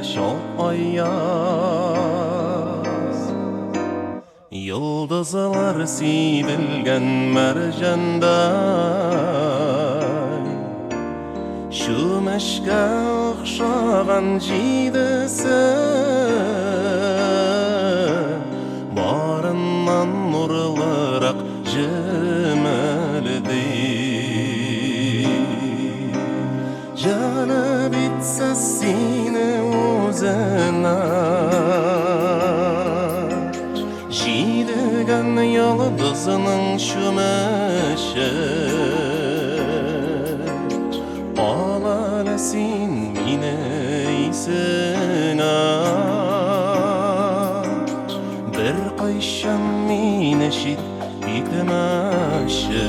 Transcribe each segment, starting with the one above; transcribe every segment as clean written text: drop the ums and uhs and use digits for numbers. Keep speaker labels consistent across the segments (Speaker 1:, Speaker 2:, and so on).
Speaker 1: чалт аяз. Йолдызлар сибелгән мәрҗәндәй, Чүмечкә охшаган җидесе, Барыннан нурлырак җемелди. Җәлеп итсә сине үзенә, Җидегән йолдызның чүмече, Ал әле син мине исеңә, Беркайчан мине чит итмәче.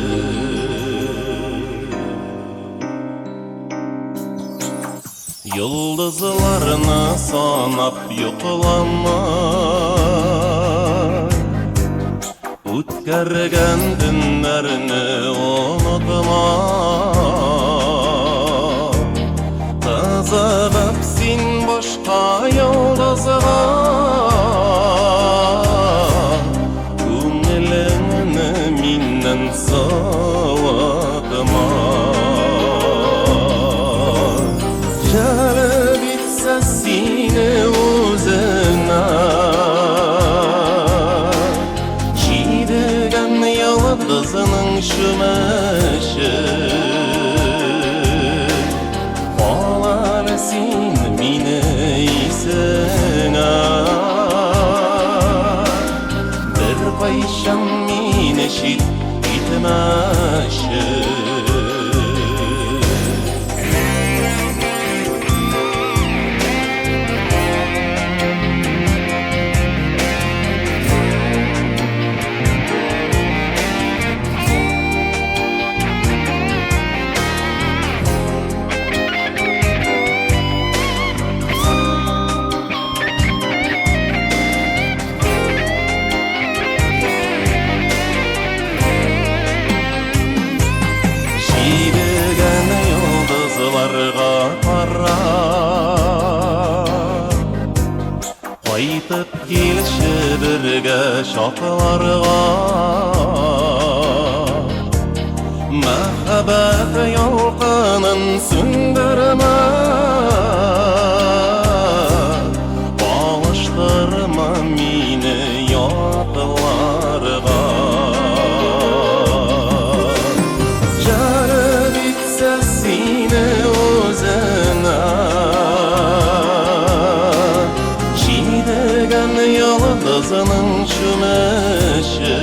Speaker 1: Йолдызларны санап йокламай, Үткәргән төннәрне онытма. Кызыгып син башка йолдызга, Күңелеңне миннән савытма. Җәлеп итсә сине үзенә, Җидегән йолдызның чүмече, Ал әле син мине исеңә, Беркайчан мине чит итмәче. Җидегән йолдызларга карап, Кайтып килче бергә чакларга. Мәхәббәт ялкынын сүндермә, Алыштырма мине ятларга. Җәлеп итсә сине үзенә, Җидегән йолдызның чүмече,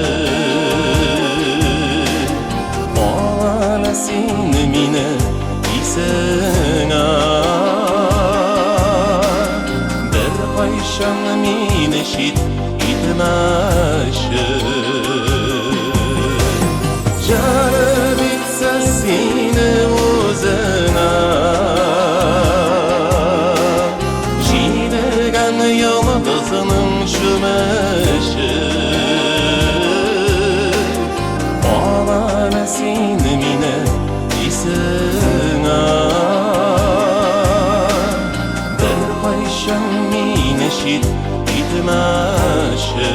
Speaker 1: Ал әле син мине исеңә, Беркайчан мине чит итмәче. Җәлеп итсә сине үзенә, Җидегән йолдызның чүмече, Ал әле син мине исеңә, Беркайчан мине чит итмәче.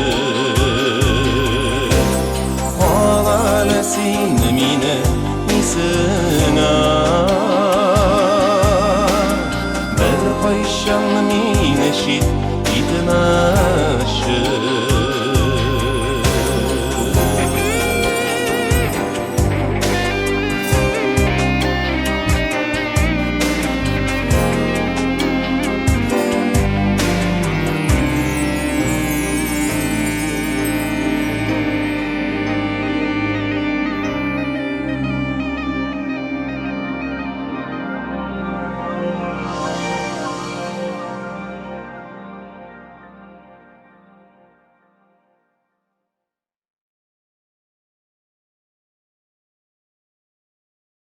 Speaker 1: Ал әле син мине исеңә, Беркайчан мине чит итмәче.